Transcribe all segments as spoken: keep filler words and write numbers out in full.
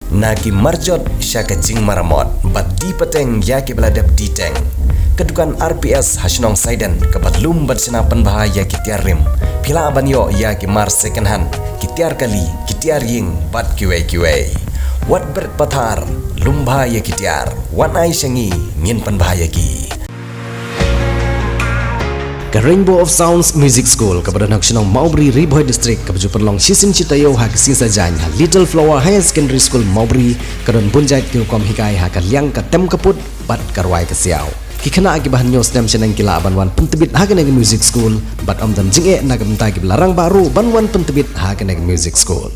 Na ki marjot sha ka jingmaramot bad die pateng ïa kiba la dep die teng. Ka dukan R P S ha shnong Saiden kaba lum bad shna pynbha ïa ki tiar rim. Phi lah ban ïoh ïa ki mar second hand, ki tiar kali, ki tiar ïing bad kiwei kiwei. Wat bret pathar, lum bha ïa ki tiar. Wan ai sha ngi, ngin pynbha ïa ki. Ka Rainbow of Sounds Music School kaba don ha ka shnong Mawbri, Ri Bhoi District, kaba ju pynlong shisien shi taïew ha ka sngi Saitjaiñ ha Little Flower Higher Secondary School Mawbri, ka don bun jait ki rukom hikai ha ka liang ka tem ka put bad ka rwai ka siaw. Ki khynnah kiba hynñiew snem shaneng ki lah ban wan pyntbit ha kane ka music school bad ym don jingeh na ka bynta kiba la rangbah ruh ban wan pyntbit ha kane ka music school.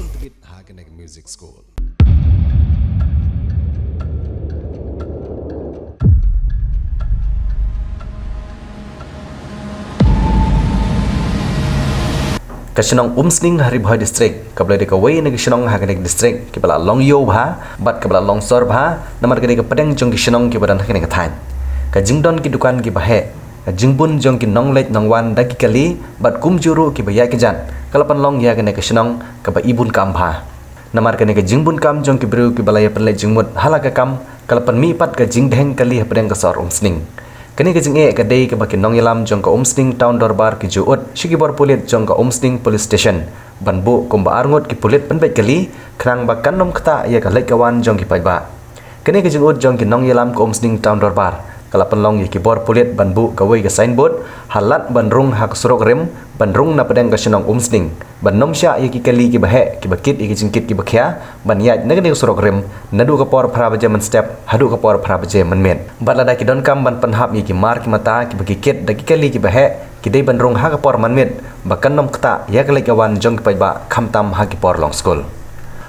Ka shnong Umsning ha Ri Bhoi District kaba la dei kawei na ki shnong ha kane ka district kiba la long ïew bha bad kaba la long sor bha namar ka dei ka pdeng jong ki shnong kiba don ha kane ka thaiñ. Ka jingdon ki dukan kiba heh, ka jingbun jong ki nongleit nongwan da ki kali bad kumjuh ruh kiba ïaid kjat ka la pynlong ïa kane ka shnong kaba ibun kam bha. Namar kane ka jingbun kam jong ki briew kiba la ïa pynleit jingmut ha la ka kam ka la pynmih pat ka jingdheng kali hapdeng ka sor Umsning. Kane ka jingeh ka dei kaba ki nongïalam jong ka Umsning Town Dorbar ki ju ud sha ki bor pulit jong ka Umsning Police Station ban buh kumba arngut ki pulit pynbeit kali khnang ba kan ym ktah ïa ka leit ka wan jong ki paidbah. Kane ka jingud jong ki nongïalam ka Umsning Town Dorbar ka la pynlong ïa ki bor pulit ban buh kawei ka signboard ha lad ban rung ha ka surok rim ban rung na pdeng ka shnong Umsning ban nym shah ïa ki kali kiba heh kiba kit ïa ki jingkit kiba khia ban ïaid na kane ka surok rim naduh ka por phra baje mynstep haduh ka por phra baje mynmiet. Bad lada ki donkam ban pynhap ïa ki mar ki mata kiba ki kit da ki kali kiba heh, ki dei ban rung ha ka por mynmiet ba kan nym ktah ïa ka leit ka wan jong ki paidbah khamtam ha ki por long skul.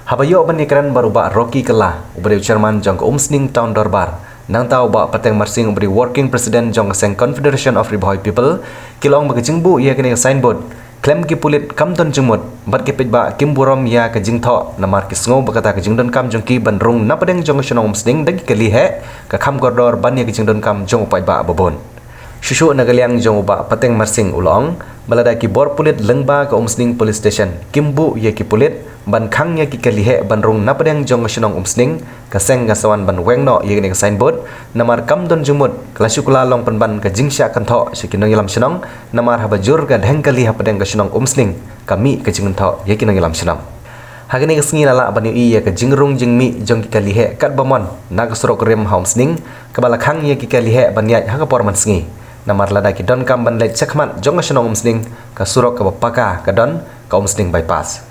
Haba ïoh ban ïakren bad u Bah Rocky Kylla uba dei u chairman jong ka Umsning Town Dorbar, nangta u Bah Pateng Marsing uba dei working president jong ka seng Confederation of Ri Bhoi People, ki la ong ba ka jingbuh ïa kane ka signboard khlem ki pulit kam don jingmut bad ki paidbah kim burom ïa ka jingthoh namar ki sngew ba kata ka jingdonkam jong ki ban rung na pdeng jong ka shnong Umsning da ki kali heh ka kham kordor ban ïa ka jingdonkam jong u paidbah babun. Shuh shuh na ka liang jong u Bah Pateng Marsing u la ong ba lada ki bor pulit lyngba ka Umsning Police Station kim buh ïa ki pulit ban khang ïa ki kali heh ban rung na pdeng jong ka shnong Umsning, ka seng ka sa wan ban weng noh ïa kane ka signboard namar kam don jingmut. Ka la shu kylla long pynban ka jingshah kynthoh sha ki nongïalam shnong namar haba jur ka dheng kali hapdeng ka shnong Umsning ka mih ka jingkynthoh ïa ki nongïalam shnong. Ha kane ka sngi la lah ban ïohi ïa ka jingrung jingmih jong ki kali heh katba mon na ka surok rim ha Umsning kaba la khang ïa ki kali heh ban ïaid ha ka por man sngi. Namar lada ki donkam ban leit shakhmat jong ka shnong Umsning, ka surok kaba paka ka don ka Umsning Bypass.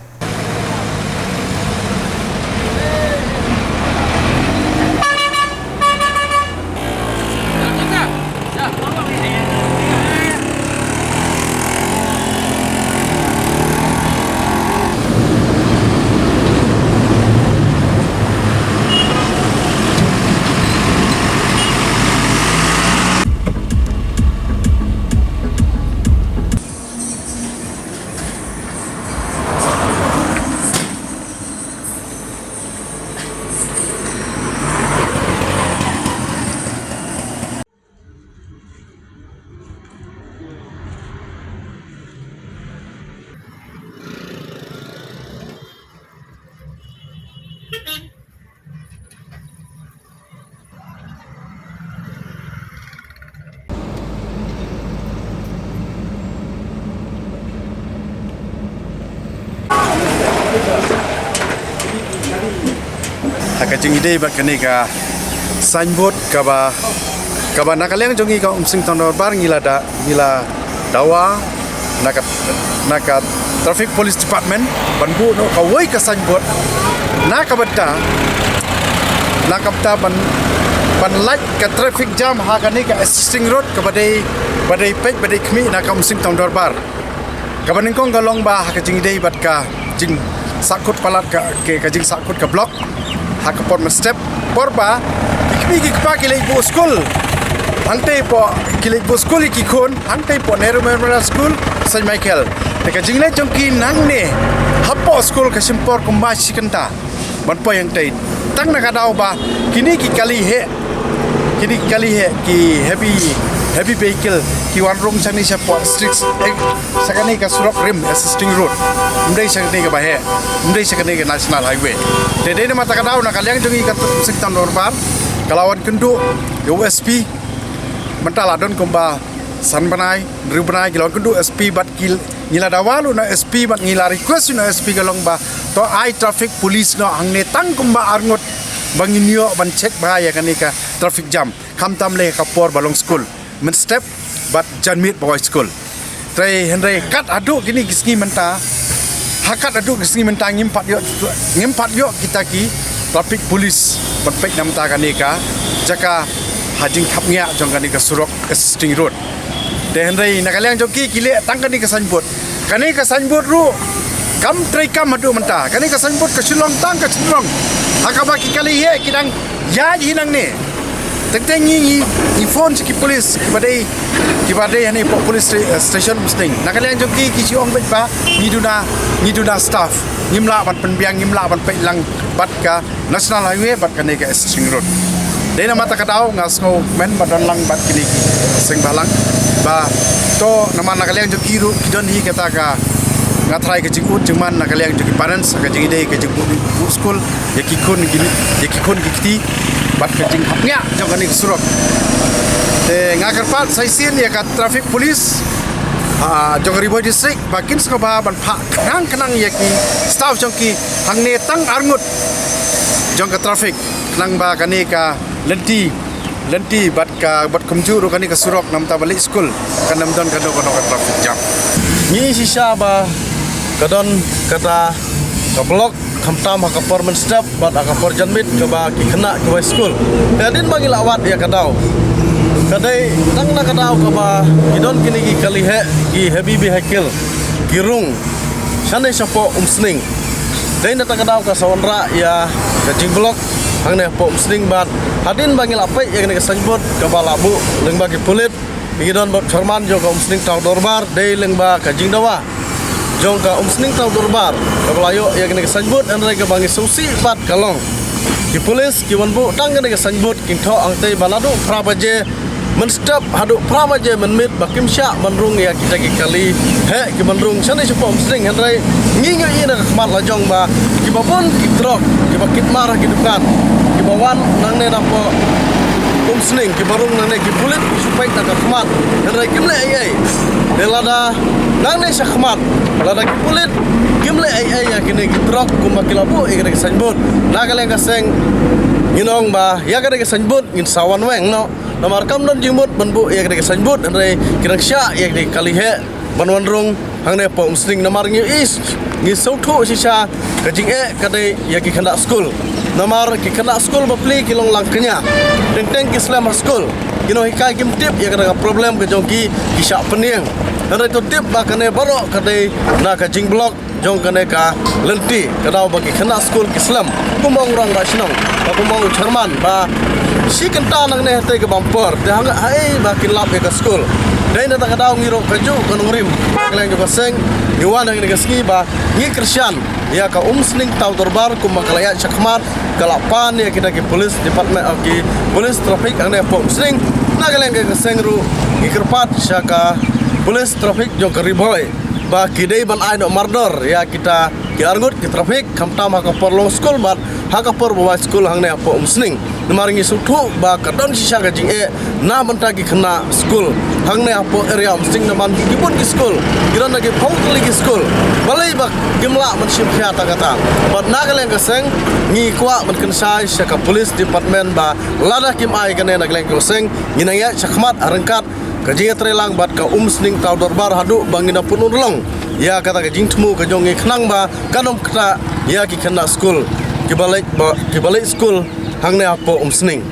Ha ka jingïadei bad kane ka signboard kaba, kaba na ka liang jong ngi ka Umsning Town Dorbar ngi la da, ngi la dawa na ka, na ka Traffic Police Department ban buh noh kawei ka signboard na ka bynta, na ka bynta ban, ban lait ka traffic jam ha kane ka existing road kaba dei, ba dei peit ba dei khmih na ka Umsning Town Dorbar. Kaba nyngkong ka long ba ha ka jingïadei bad ka jingsahkut palat ka, ka, ka jingsahkut ka block ha ka por mynstep por ba ki kmie ki kpa ki leit buh skul. Hangtei hapoh, ki leit buh skul ïa ki khun hangtei hapoh Nehru Memorial School, Saint Michael. Te ka jingleit jong ki nangne hapoh skul ka shim por kumba shi kynta ban poi hangtei. Tang na ka daw ba kine ki kali heh, kine ki kali heh ki heavy heavy vehicle ki wan rung shane shapoh street, eh, sha kane ka surok rim, existing road. Ym dei sha kane kaba heh, ym dei sha kane ka national highway. Te dei namar kata ka daw na ka liang jong ngi ka Umsning Town Dorbar ka la wan kynduh ïa u S P, mynta la don kumba san bnai, hynriew bnai ki la wan kynduh S P bad ki, ngi la dawa ruh na S P bad ngi la request ruh na S P ka long ba to ai traffic police noh hangne tang kumba arngut ba ngin ïoh ban check bha ïa kane ka traffic jam. Khamtam leh ka por ba long skul mynstep bad janmiet ba wai skul. Te hynrei kat haduh kine ki sngi mynta, ha kat haduh ki sngi mynta ngim pat ïoh, ngim pat ïoh kita ki traffic police ban peit na mynta kane ka jaka ha jingkhapngiah jong kane ka surok existing road. Te hynrei na ka liang jong ki ki leh tang kane ka signboard. Kane ka signboard ruh kam treikam haduh mynta. Kane ka signboard ka shu long tang ka shu long. Ha kaba ki kali heh ki dang ïaid hi nangne. Teng teng ngi, ngi, ngi phone sha ki police kiba dei, kiba dei hangne hapoh police sta-, eh, station Umsning. Na ka liang jong ki ki shu ong beit ba ngi duna, ngi duna staff. Ngim lah ban pynbiang, ngim lah ban peit lang bad ka National Highway bad kane ka existing road. Dei namar kata ka daw nga sngewkmen ba don lang bad kine ki seng bhalang ba to namar na ka liang jong ki ruh ki don hi kata ka, nga tharai ka jingud jingman na ka liang jong ki parents, ka jingïadei ka jingbuh, buh skul ïa ki khun ki, ïa ki khun ki kti bad ka jingkhapngiah jong kane ka surok. Te nga kyrpad sa shisien ïa ka traffic police, ah, jong ka Ri Bhoi District ba kin sngewbha ban phah khnang khnang ïa ki staff jong ki hangne tang arngut jong ka traffic khnang ba kane ka lynti, lynti bad ka, bad kumjuh ruh kane ka surok na mynta ba leit skul kan ym don kano kano ka traffic jam. Ngi shisha ba ka don kata ka block khamtam ha ka por mynstep bad ha ka por janmiet kaba ki khynnah ki wai skul. Te hadien ba ngi la wad ïa ka daw, ka dei tang na ka daw kaba ki don kine ki kali heh, ki heavy vehicle ki rung shane shapoh Umsning. Dei na kata ka daw ka sa wanrah ïa ka jingblock hangne hapoh Umsning bad hadien ba ngi la peit ïa kane ka signboard kaba la buh lyngba ki pulit, ngi don bad chairman jong ka Umsning Town Dorbar, dei lyngba ka jingdawa jong ka Umsning Town Dorbar kaba la ïoh ïa kane ka signboard, hynrei kaba ngi sngewsih bad ka long ki pulit ki wan buh tang kane ka signboard kin thoh hangtei ba naduh phra baje mynstep haduh phra baje mynmiet ba kim shah ban rung ïa kita ki kali heh ki ban rung shane shapoh Umsning, hynrei ngi ïohi na ka khmat la jong ba kiba bun ki trok kiba kit mar ha ki dukan kiba wan nangne napoh Umsning kiba rung nangne, ki pulit ki shu peit na ka khmat hynrei kim leh ei ei. Te lada nangne sha khmat lada ki pulit kim leh ei ei ïa kine ki trok kumba ki la buh ïa kine ki signboard, na ka liang ka seng ngin ong ba ïa kine ki signboard ngin sa wan weng noh. Namar kam don jingmut ban buh ïa kine ki signboard, hynrei ki dang shah ïa kine ki kali heh ban wan rung hangne hapoh Umsning. Namar ngi ïohi, ngi sngewthuh shisha ka jingeh ka dei ïa ki khynnah skul. Namar ki khynnah skul bapli ki long lang kñia, teng teng ki slem ha skul. Ki nonghikai kim tip ïa kata ka problem ka jong ki, ki shah pynïeng. Hynrei to tip ba kane baroh ka dei na ka jingblock jong kane ka lynti, ka daw ba ki khynnah skul ki slem. Kumba ong u rangbah shnong, ba kumba ong u chairman, ba shi kynta nangne hatei ka bam por, te hang haei ba kin lap ïa ka skul. Dei na kata ka daw ngi ruh kajuh ka nongrim ka liang jong ka seng, ngi wan ha kane ka sngi ba ngi kyrshan ïa ka Umsning Town Dorbar kumba ka la ïaid shakhmat, ka la pan ïa kita ki police department, ki police traffic hangne hapoh Umsning. Na ka liang ka seng ruh ngi kyrpad sha ka police traffic jong ka Ri Bhoi ba ki dei ban ai noh mardor ïa kita ki arngut ki traffic, khamtam ha ka por long skul bad ha ka por ba wai skul hangne hapoh Umsning. Namar ngi sngewthuh ba ka don shisha ka jingeh na bynta ki khynnah skul hangne hapoh area Umsning, namar ki bun ki skul, ki don na ki phew tylli ki skul. Balei ba kim lah ban shim khia ta kata? Bad na ka liang ka seng ngi kwah ban kynshai sha ka police department ba lada kim ai kane na ka liang ka seng ngin nang ïaid shakhmat ryngkat ka jingïatreilang bad ka Umsning Town Dorbar haduh ba ngin da pynurlong ïa kata ka jingthmu ka jong ngi khnang ba kan ym ktah ïa ki khynnah skul kiba leit ba, kiba leit skul hangne hapoh Umsning.